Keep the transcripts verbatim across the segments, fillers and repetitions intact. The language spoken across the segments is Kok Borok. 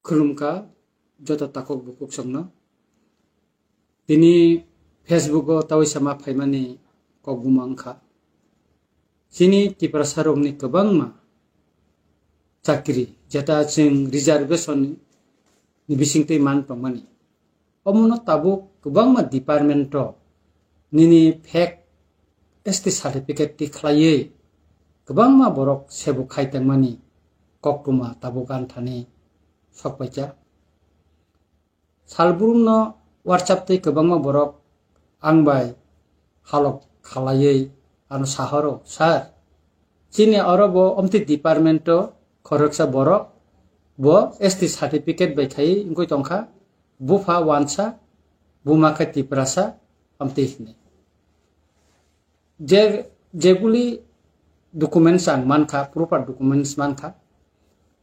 Khulumkha joto takhuk bukhuk songno. Tini Facebook o tawi sama phaimani kok buma wngkha. Chini Tiprasa rokni kwbangma chakri, jeta chwng reservation ni bisingtwi man tongmani. Omono tabuk kwbangma department o nini fake S T certificate ti khlaiwi kwbangma borok sebuk khai tongmani koktwma tabuk anthani sokpaikha. Salbrumno WhatsApp twi kwbangma borok ang bai halok khalaiwi ano sahoro, "Sir, chini oro bo omtwi department o khoroksa borok bo S T certificate bai khai wngwi tongkha, bupha wansa, buma khe Tiprasa," omtwi hwnwi. Je, jeguli documents ang mankha, proper documents mankha,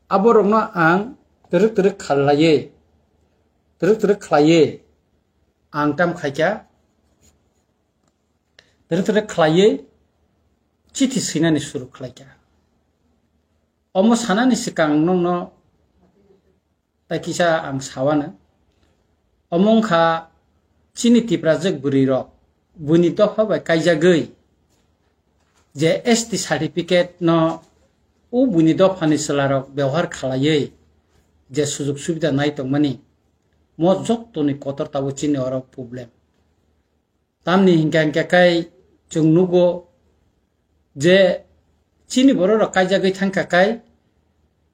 aborokno ang twrwk twrwk khalaiwi, twrwk twrwk khlaiwi ang tam khaikha, twrwk twrwk khlaiwi chithi swinani suru khlaikha. Omo sanani swkang nokno tai kisa ang sawano. Omo wngkha chini Tiprajwk bwrwirok buini dopha bai kaijagwi je S T certificate no o buini dophani chwlarok bebohar khalaiwi je sujok subida nai tongmani, mo jottoni kotor tabuk chini oro problem. Tamni hinkha hinkha khai chwng nugo je chini bororok kaijagwi thangkha khai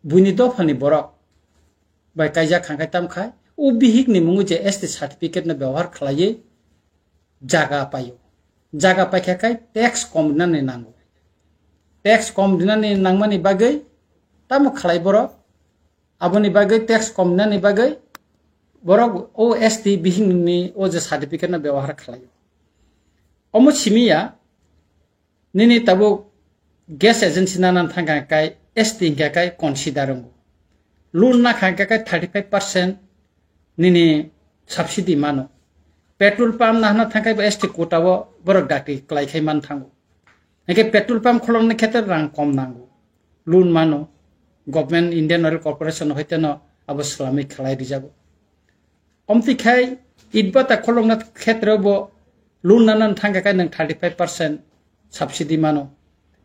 buini dophani borok bai kaijak kha khai tam khai o bihikni mungo je S T certificate no bebohar khlaiwi jaga paio. Jaga paikha khai tax kom rinani nango. Tax kom rinani nangmani bagwi tamo khlai borok? Aboni bagwi tax kom nani bagwi borok o S T bihikni o je certificate no bebohar khlaio. Omo simi ya, nini tabuk gas agency nana thangkha kai S T hinkha kai consider wngo. Loan nakha hinkha kai thirty five percent nini subsidy mano. Petrol pump nahna thangkhai bo S T quota o borok dati klai khai man thango. Hinkhe petrol pump kholokna khetre rang kom nango. Loan mano. Government Indian Oil Corporation hoiteno abo swlamwi khlai rijago. Omtwi khai itbata kholokna khetre bo loan nana thangkha kai nwng thirty five percent subsidy mano.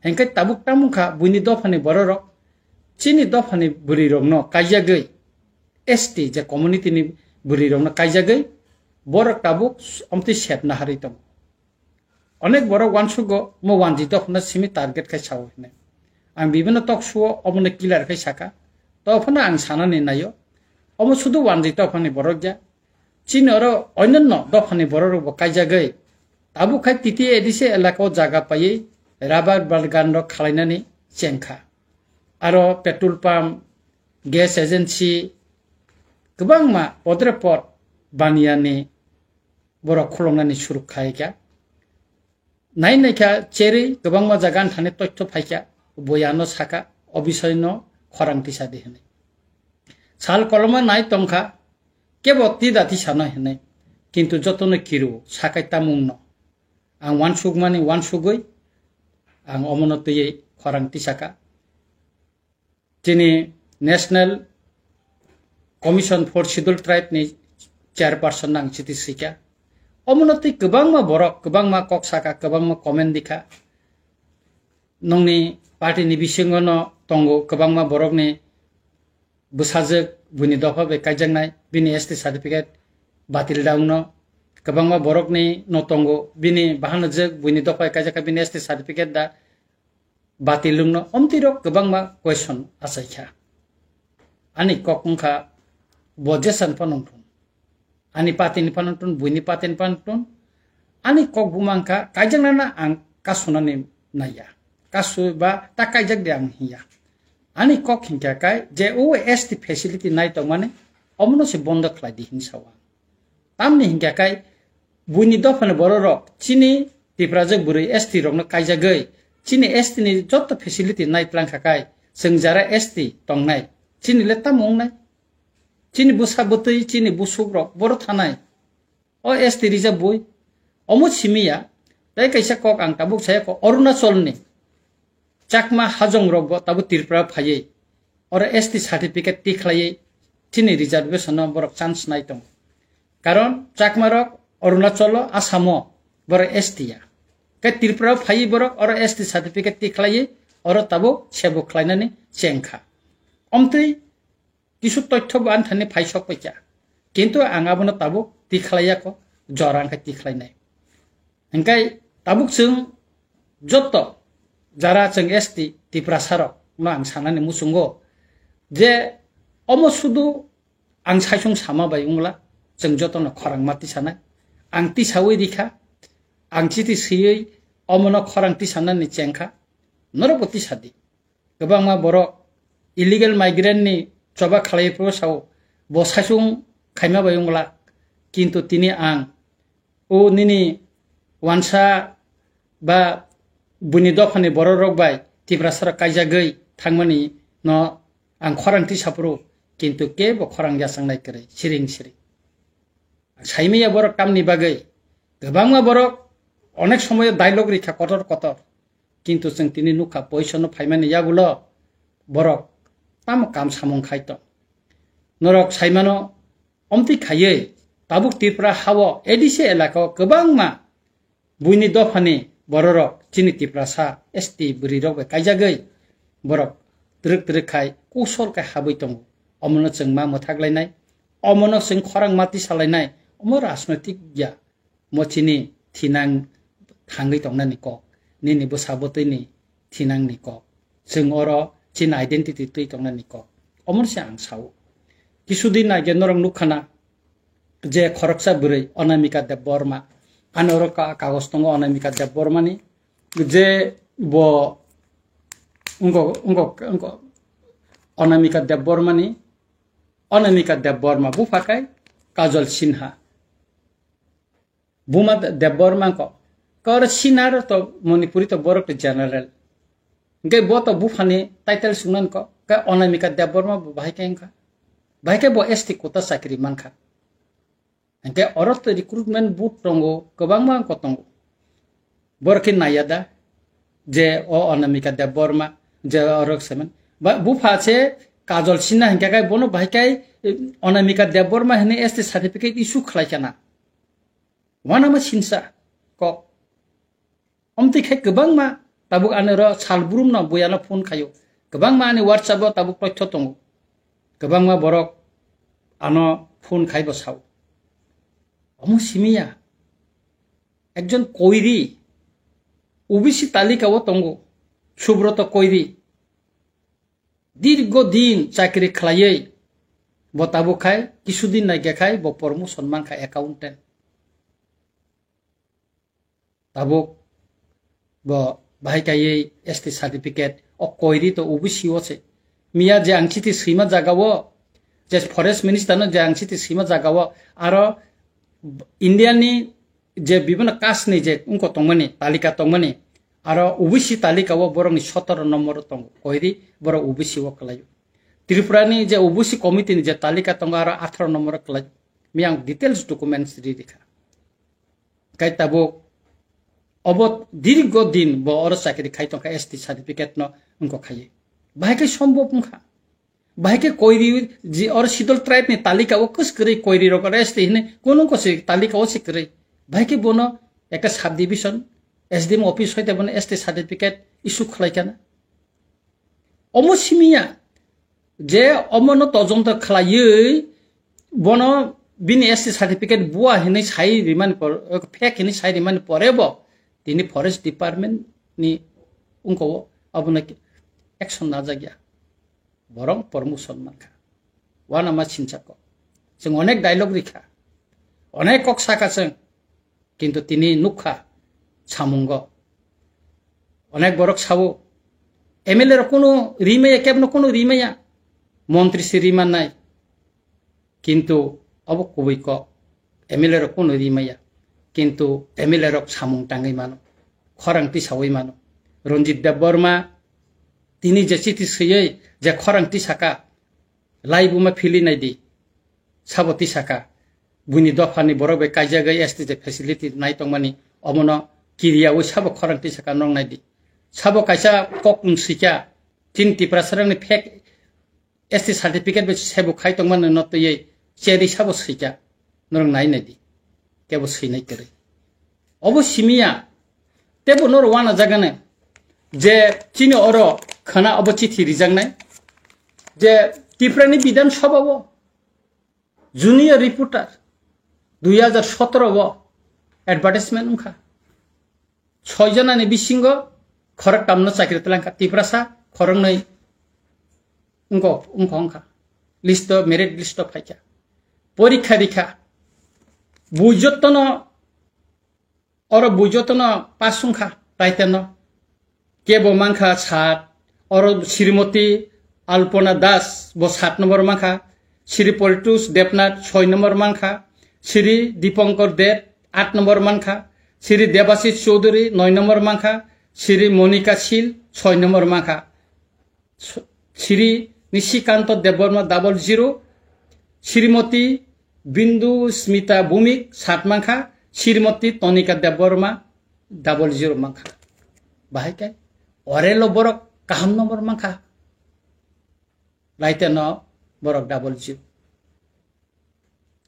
Hinkhe tabuk tamungkha buini dophani bororok chini dophani bwrwirokno kaijagwi S T je community ni bwrwirokno kaijagwi borok tabuk omtwi sep naharwi tongo. Onek borok uansugo mo wanjwi dophano simi target khai sao hinwi. Ang bibino talk show o omono clear khai saka. To phano ang sanani naio. Omo sudu wanjwi dophani borok ya. Chini oro onyanno dophani borok rokbo kaijagwi. Tabuk khai T T A D C elaka o jaga paiwi rubber bagan rok khalainani chengkha. Aro petrol pump, gas agency, kwbangma podre pod baniyani borok khuloknani suruk khai kha. Nai nai kha cherwi kwbangma jaga ani thani toitho phai kha, boyano saka, o bisoi no khorang tisa di hinwi. Sal koloma nai tongkha, kebo tida tisa no hinwi. Kintu jotono kiru sakai tamung no. Ang uansukmani uansugwi, ang omono twiwi khorang tisaka. Chini National Commission for Scheduled Tribe ni chairperson no ang chiti swikha. Omono twi kwbangma borok, kwbangma kok saka, kwbangma comment dikha. Nongni party ni bisingo no tongo kwbangma borok ni bwsajwk buini dopha bai kaijaknai, bini S T certificate batil da wngno. Kwbangma borok ni no tongo, bini bahanajwk buini dopha bai kaijakha, bini S T certificate da batil wngno, omtwi rok kwbangma question achaikha. Ani kok wngkha bo jesan phano wngthun. Ani patini phano wngthun, buini patini phano wngthun. Ani kok buma wngkha, kaijaknana ang kasunani naiya. Kasu ba ta kaijak de ang hiya. Ani kok hinkha kai je o S T facility nai tongmani omono se bondo khlai di hinwi sao ang. Tamni hinkha kai buini dophani bororok chini Tiprajwk bwrwi S T rokno kaijagwi chini S T ni joto facility nai tlang kha kai chwng jara S T tongnai chini le tamo wngnai? Chini bwsa bwtwi, chini busukrok boro thanai. O S T rijak bui. Omo simi ya. Tai kaisa kok ang tabuk saya ko Arunachal ni Chakma hajong rok bo tabuk Tripura phaiwi. Oro S T certificate ti khlaiwi chini reservation no borok chance nai tongo. Karon Chakma rok Arunachal o, Assam o borok S T ya. Khe Tripura o phaiwi borok oro S T certificate tikhlaiwi oro tabuk sebo khlainani chengkha. Omtwi kisu toitho bo ani thani phai sok paikha. Kintu ang abono tabuk tikhlaiya ko, jora wngkha tikhlainai. Hingkai tabuk chwng joto jara chwng S T Tiprasa rok no ang sanani muchungo je omo sudu ang saisung sama bai wngla chwng jotono khorang ma tisanai. Ang tisawi rikha, ang chiti swiwi omono khorang tisanani chengkha, norokbo tisadi. Kwbangma borok illegal migrant ni choba khlai phuru sao bo saisung khaima bai wngla, kintu tini ang o nini wansa ba buini dophani borok rok bai Tiprasa rok kaijagwi thangmani no ang khorang tisa phuru, kintu kebo khorang yachang nai kwrwi siring siring. Saimaya borok tamni bagwi kwbangma borok onek somoyo dialogue rikha kotor kotor, kintu chwng tini nukha position no phaimani yagulo borok tamo kam samung khai tong. Norok saimano omtwi khaiwi tabuk Tripura hao A D C elaka o kwbangma buini dophani bororok chini Tiprasa S T bwrwirok bai kaijagwi borok twrwk twrwk khai kusol khai habwi tongo. Omono chwng ma mwthak lainai, omono chwng khorang ma tisa lainai, omo rajnoitik ya, mo chini thinang thangwi tongnani kok, nini bwsa bwtwini thinangni kok, chwng oro chini identity twi tongnani kok. Omono se ang sao. Kisudin aage norok nukha na, je khoroksa bwrwi Anamika Debbarma, ani oro ka-, kagoj tongo Anamika Debbarmani, je bo wngkok, wngkok, wngkok, Anamika Debbarmani, Anamika Debbarma bupha khe Kajol Sinha. Buma De-, Debbarma wngkok. Khe oro senior to Manipuri to borok to general. Hingke bo to buphani title sungna wngkok. Khe Anamika Debbarma bo bahai khe wngkha. Bahai khe bo S T quota chakri mankha. Hingke oro to recruitment board tongo, kwbangma wngkok tongo. Borok khe naiya da, je o Anamika Debbarma, je oro semen. Ba, bupha se Kajol Sinha hingke kai bono bahai kai, eh, Anamika Debbarma hwnwi S T certificate issue khlai kana. Wanama sinsa kok. Omtwi khe kwbangma tabuk ani oro sal brumno buyano phone khaio. Kwbangma ani WhatsApp o tabuk toitho tongo. Kwbangma borok ano phone khaibo sao. Omo simiya. Ekjon koiri O B C talika o tongo. Subroto Koiri. Dirgo din chakri khlaiwi bo tabuk khai, kisudin nai khe khai bo promotion mankha accountant. Tabuk bo bahai kaiwi S T certificate o koiri to O B C o se. Miya je ang chiti swima jaga o, je forest minister no je ang chiti swima jaga o, aro India ni je bibhinno caste ni je wngkok tongmani, talika tongmani, aro O B C talika o borokni sotoro nombor tongo, koiri borok O B C o kwlaio. Tripura ni je O B C committee ni je talika tongo, aro atharo nombor kwlai. Miyang details documents ri rikha. Kai tabuk obo dirgo din bo oro chakri khai tongkha S T certificate no wngkok khai. Bahai khe sombop wngkha. Bahai khe koiri ji or Sidol tribe ni talika o kwswk kwrwi koiri rok oro S T hinwi kunu ko se talika o se kwrwi. Bahai khe bono ekta subdivision S D M office hoite bono S T certificate issue khlai kana. Omo simiya je omo no todonto khlaiwi bono bini S T certificate bua hinwi sai rimani por, fake hinwi sai rimani pore bo tini forest department ni ungko abono action najak ya. Borok promotion mankha. Wanama sinchako. Chwng onek dialogue rikha. Onek kok saka chwng. Kintu tini nukha samungo. Onek borok sao, M L A rok kunu rimaya, kebno kunu rimaya. Montri si rimanai. Kintu obo kubui kok. M L A rok kunu rimaya. Kintu M L A rok samung tangwi mano. Khorang tisawi mano. Ranjit Debbarma tini je chiti swiwi je khorang tisaka, laibuma phili naidi, sabo tisaka, buini dophani borok bai kaijagwi S T je facility nai tongmani, omono kiriyawi sabo khorang tisaka nong naidi. Sabo kaisa kok wng swikha, chini Tiprasarangni fake S T certificate bai sebo khai tongmani no twiwi cheri sabo swikha, norok nai nai di, kebo swinai kwrwi. Obo simiya, tebo norok wana jagani je chini oro khana obo chithi rijaknai je Tiprani Bidhan Sabha o junior reporter dui hajar sotoro o advertisement wngkha. Soi jonani bisingo khoroktamno chakri twlangkha, Tiprasa khoroknwi wngkha, wngkha, wngkha. List o, merit list o phaikha. Porikha rikha. Bui jottono, oro bui jottono pass wngkha, title no. Kebo mankha sat, oro Srimoti Alpona Das bo sat number mankha, Sri Politus Debnath soi number mankha, Sri Dipankar Deb aat number mankha, Sri Debashis Choudhury noi number mankha, Sri Monika Sil soi number mankha, Sri Nishikanto Debbarma double zero, Srimoti Bindu Smita Bhumik sat mankha, Srimoti Tonika Debbarma double zero mankha. Bahai kai orelo borok kaham number mankha. Laite no borok double zero.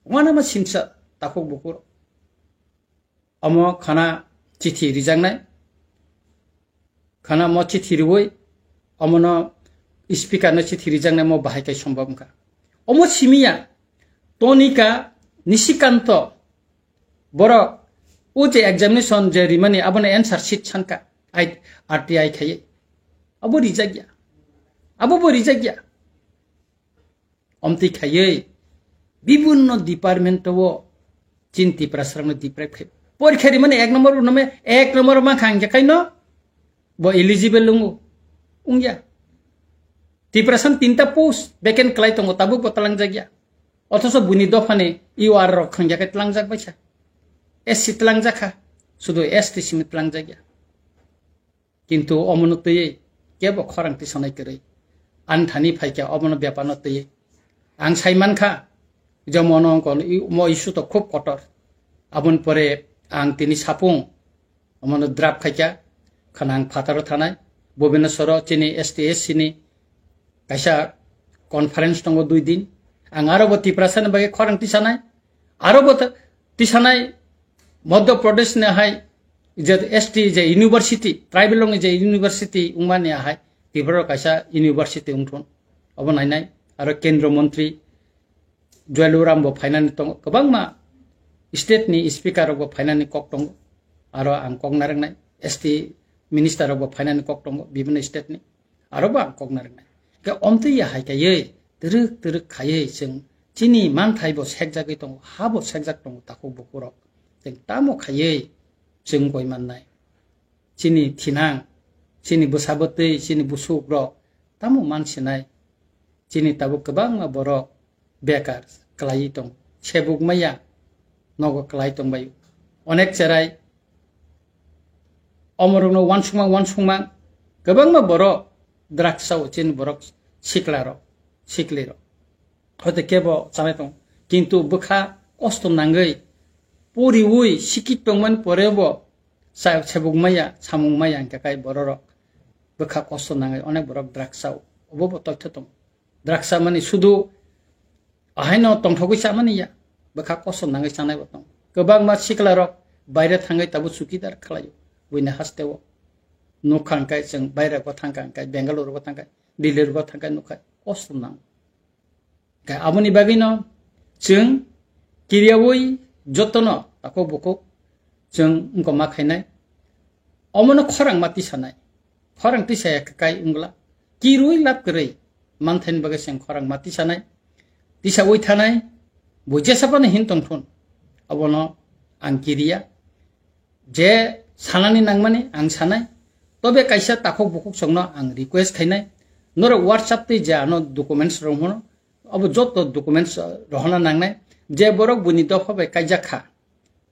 Wana ma sinsa takhuk bukur. Omo khana chithi rijaknai. Khana mo chithi riwi omono speaker no chithi rijaknai mo bahai kai sombab wngkha. Omo simiya Tonika Nishikanto borok o je examination je rimani abono answer sheet sanka ai R T I khaiye. Abo rijakya. Abo bo rijakya. Omtwi khaiwi bibinno department o chin Tiprasarokno deprive khai. Porikha rimani ek number bo nome ek number mankha ang je kaino bo eligible wngo. Wngya. Tiprasan tinta post vacant klai tongo, tabuk bo twlangjakya. Othoso buini dophani U R rok khangya khe twlangjak baisa. S C twlangjakha, sudu S T simi twlangjakya. Kintu omono twiwi kebo khorang tisanai kwrwi. Ang thani phaikha omono bepano twiwi. Ang sai mankha, je mono wngkha, mo issue to khub kotor. Aboni pore ang tini sapung, omono draft khaikha, khana ang phataro thanai, Bhubaneswaro chini S T S C ni kaisa conference tongo dui din. Ang aro bo Tiprasa ni bagwi khorang tisanai, aro bo ta-, tisanai Madhya Pradesh ni hai je S T je university, tribal rokni je university wngmani hai Tripura kaisa university wngthun. Obo nainai aro Kendra Mantri Jualuram bo phainani tongo, kwbangma state ni speaker rok bo phainani kok tongo. Aro ang kok narwknai S T minister rok bo phainani kok tongo bibinno state ni. Aro bo ang kok narwknai. Khe omtwi ya hai kaiwi twrwk twrwk khaiwi chwng chini manthai bo sekjagwi tongo, ha bo sekjak tongo takhuk bukurok. Chwng tamo khaiwi chwng koi mannai? Chini thinang, chini bwsa bwtwi, chini busukrok tamo mansinai? Chini tabuk kwbangma borok bekar kwlaiwi tongo. Sebuk maya nogo kwlai tongbaio. Onek cherai omorokno uansukma uansukma kwbangma borok drugs o chini borok siklarok, siklirok. Hoite kebo chanai tongo. Kintu bwkha kosto nangwi poriwi sikit tongmani porebo sa-, sebuk maya, samung maya hingkhe kai bororok bwkha kosto nangwi onek borok drugs o. Obo bo totho tongo. Drugs mani sudu ahaino tongthogwi chamani ya, bwkha kosom nangwi chanai bo tongo. Kwbangma siklarok baire thangwi tabuk chukidar khlaio, buini hasteo. Nukha hwnkhe chwng bairego thangkha hwnkhe, Bengaluru bo thangkha, Delhi bo thangkha nukha, kosom nango. Khe aboni bagwino chwng kiriyawi jotono takhuk bukhuk chwng wngkoma khainai. Omono khorang ma tisanai. Khorang tisaya kai wngla. Kirui lab kwrwi manthaini bagwi chwng khorang ma tisanai. Tisawi thanai. Bo jesa phano hin tongthun. Abono ang kiriya. Je sanani nangmani ang sanai. Tobe kaisa takhuk bukhuk chwngno ang request khainai. Norok WhatsApp twi je ano documents rok hwno. Abo joto documents rohorna nangnai. Je borok buini dopha bai kaijak kha.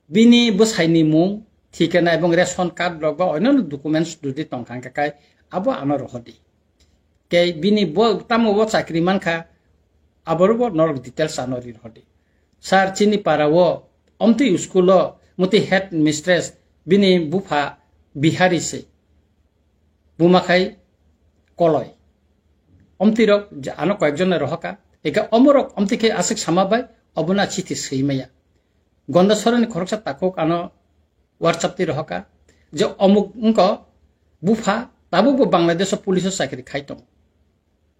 Bini bwsaini mung, thikana ebong ration card rok ba onyono documents jodi tongkha hwnkhe kai abo ano rohordi. Kei bini bo tamo bo chakri mankha, aboro bo norok details ano ri rohordi. Sir, chini para o omtwi school o motwi head mistress bini bupha Bihari se. Buma khai Koloi. Omtwi rok je ano koyekjon rohoka, eka omorok omtwi khe aswk sama bai obono chithi swi maya. Gonda sorani khoroksa takhuk ano WhatsApp twi rohoka je omuk wngko bupha tabukbo Bangladesh o police o chakri khai tongo.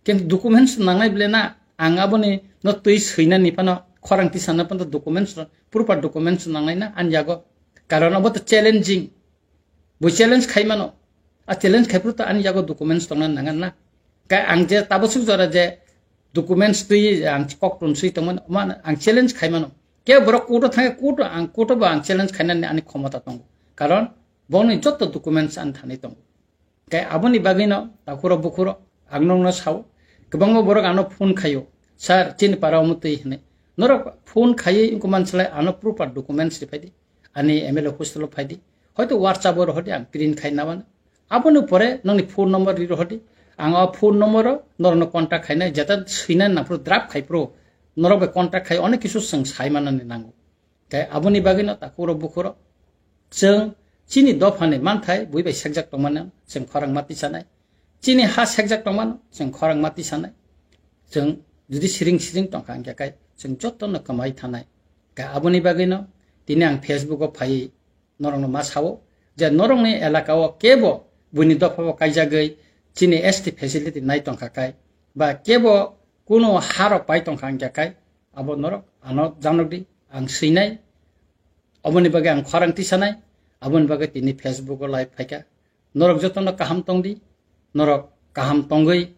Kintu documents nangnai bole na, ang aboni no twi swinani phano, khorang tisana phano documents, proper documents nangnai na ani yago. Karon abo to challenging. Bo challenge khai mano. A challenge khai phuru to ani yago documents tongna nangan na. Kai ang je tabosuk jora je documents twi ang kok tun swi tongmani, man ang challenge khai mano. Ke borok court o thangwi court o ang court o bo ang challenge khainani ani khomota tongo. Karon boni jotto documents ani thani tongo. Kai aboni bagwino takhuro bukhuro ang nokno sao, kwbangma borok ano phone khaio, "Sir, chini para omo twi," hinwi. Norok phone khaiwi wngkha mansalai ano proper documents ri phaidi, ani M L A hostel o phaidi, hoito WhatsApp o rohordi, ang print khai nabana. Aboni pore nokni phone number ri rohordi, ang o phone number o norokno contact khainai, jeta swinani nangphuru draft khai phuru norok bai contact khai onek kisu chwng sai manani nango. Tei aboni bagwino takhuro bukhuro chwng chini dophani manthai bui bai sekjak tongmano chwng khorang ma tisanai. Chini ha sekjak tongmano chwng khorang ma tisanai. Chwng jodi siring siring tongkha hwnkhe kai chwng jotono kwmai thanai. Tei aboni bagwino tini ang Facebook o phaiwi norokno ma sao je norokni elaka o kebo buini dopha o kaijagwi chini S T facility nai tongkha kai ba kebo kuno harok pai tongkha hwnkhe kai abo norok ano janokdi, ang swinai, oboni bagwi ang khorang tisanai, aboni bagwi tini Facebook o live phaikha. Norok jotono kaham tongdi, norok kaham tongwi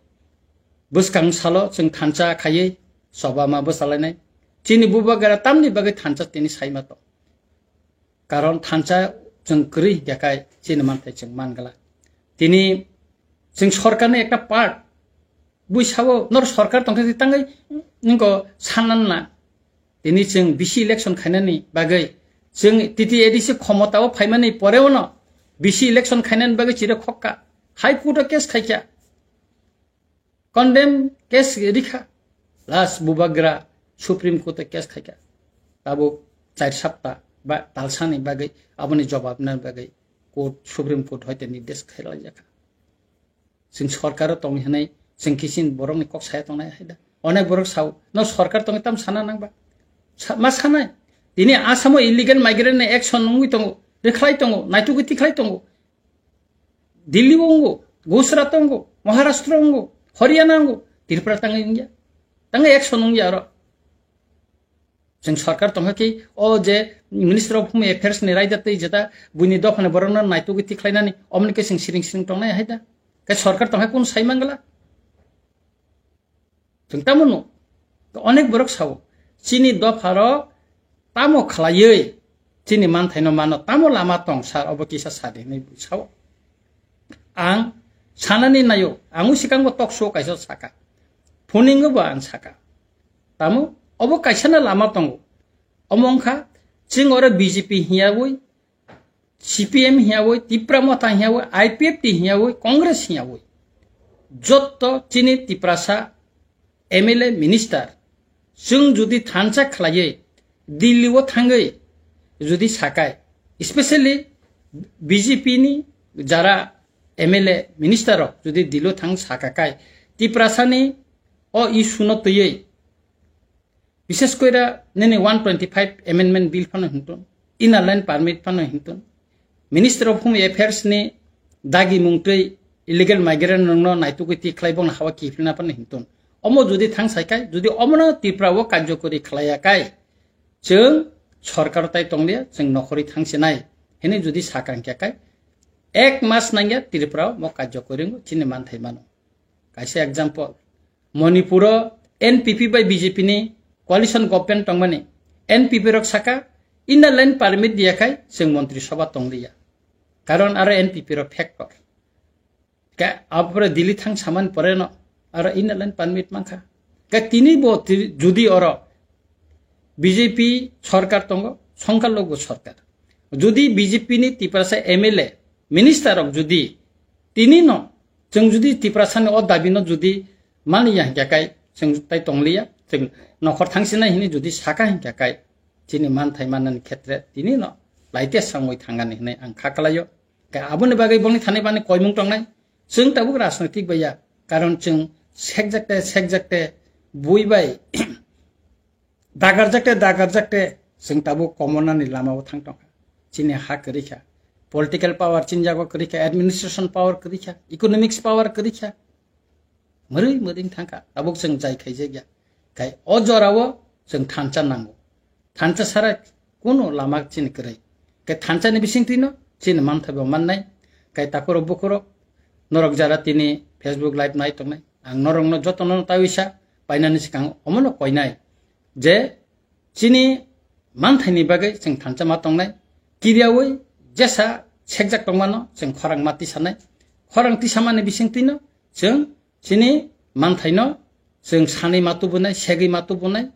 bwskang salo chwng thansa khaiwi choba ma bwsalainai. Chini bubagra tamni bagwi thansa tini saima tong. Karon thansa chwng kwrwi hwnkhe kai chini manthai chwng mangla. Tini chwng sorkarni ekta part bui sao nor sorkar tongkhe tangwi ningko sannan na. Tini chwng bisi election khainani bagwi chwng T T A D C khomotao phaimani poreo no bisi election khainani bagwi chire khokka. High Court o case khaikha. Condemn case rikha. Last bubagra Supreme Court o case khaikha. Tabuk char sapta ba talsani bagwi aboni jobab na bagwi court, Supreme Court hoite nirdesh khailaijakha. Chwng sorkaro tongwi hwnwi chwng kisin borokni kok saya tongnai hai da. Onek borok sao, "No sorkar tongwi tam sana nangba?" Sa-, ma sanai? Tini Asamo illegal migrant ni action wngwi tongo, rikhlai tongo, naitugwi tikhlai tongo. Delhi o wngo, Gujarat o wngo, Maharashtra o wngo, Haryana o wngo, Tripura tangwi wngya. Tangwi action wngya oro. Chwng sorkar tongkha ki o je Minister of Home Affairs ni raida tei jeta buini dophani borokno naitugwi tikhlainani omoni khe chwng siring siring tongnai hai da. Khe sorkar tongkha kunu sai mangla? Chwng tamo no onek borok sao chini dopharo tamo khlaiwi chini manthaino mano tamo lama tong sir obo kisa sadi hinwi sao. Ang sanani naio, ang sikango talk show kaisa saka. Phuningo bo ang saka. Tamo obo kaisano lama tongo. Omo wngkha chwng oro B J P hiyawi, C P M hiyawi, Tipra Motha hiyawi, I P F T hiyawi, Congress hiyawi. Jotto chini Tiprasa M L A minister chwng jodi thansa khlaiwi Delhi o thangwi jodi sakai, especially B J P ni jara M L A minister rok jodi Delhi o thang sakakai Tiprasani o issue no twiwi Bishes koira nini one twenty five amendment bill phano hintun, inner line permit phano hintun, Minister of Home Affairs ni dagi mungtwi illegal migrant rokno naitugwi tikhlai bongni hawa kiphilna phano hintun. Omo jodi thang saikai, jodi omono Tripura o karjokori khlaiya kai, chwng sorkar tai tonglia, chwng nokhorwi thangsinai hinwi jodi sakang kya kai, ek mas nangya Tripura o mo karjokori wngwi chini manthai mano. Kaisa example, Manipur o N P P bai B J P ni coalition government tongmani, N P P rok saka inner line permit diya khai chwng montri sabha tongliya. Karon aro N P P rok factor. Ka abore Delhi thang samani pore no aro inner line permit mankha. Ka tini bo ti-, judi oro B J P sorkar tongo, songkar logo sorkar. Judi B J P ni Tiprasa M L A, minister rok judi tini no, chwng judi Tiprasa ni o dabi no judi mani ya hingkha kai, chwng tai tongliya, chwng nokhor thangsinai hini judi saka hingkha kai, chini manthai manani khetre tini no laite sangwi thangani hinwi ang kha kalaio. Ka aboni bagwi bongni thani bani koimung tongnai, chwng tabuk rajnoitik bai ya, karon chwng sekjakte sekjakte bui bai dagarjakte dagarjakte chwng tabuk komonani lamao thang tongkha. Chini ha kwrwi kha, political power chini jago kwrwi kha, administration power kwrwi kha, economics power kwrwi kha, mwrwi mwrwi thangkha. Tabuk chwng jai khaijak ya, khai o jorao chwng thansa nango. Thansa sara kuno lama chini kwrwi. Khe thansani bisingtwino chini manthaibo mannai. Khe takhurok bukhurok norok jara tini Facebook live nai tongnai, ang norokno jotono tawisa painani swkang omono koinai je chini manthaini bagwi chwng thansa ma tongnai. Kiriyawi jesa sekjak tongmano chwng khorang ma tisanai. Khorang tisamani bisingtwino chwng chini manthaino chwng sanwi ma tubunai, segwi ma tubunai.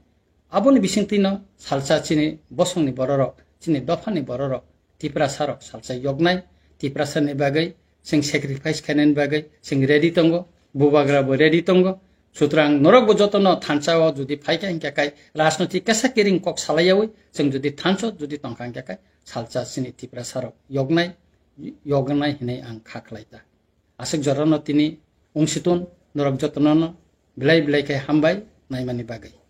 Aboni bisingtwino salsa chini bosongni bororok, chini dophani bororok, Tiprasarok salsa yoknai. Tiprasani bagwi chwng sacrifice khainani bagwi chwng ready tongo, bubagra bo ready tongo. Sutrang norok bo jotono thansa o jodi phaikha hinkhe kai rajnoitik kesa kering kok salaiyawi chwng jodi thansa jodi tongkha hinkhe kai salsa chini Tiprasarok yoknai, yoknai hinwi ang kha khlai ta. Aswk jorano tini wngsitun norok jotono belai belai khe hambai naimani bagwi.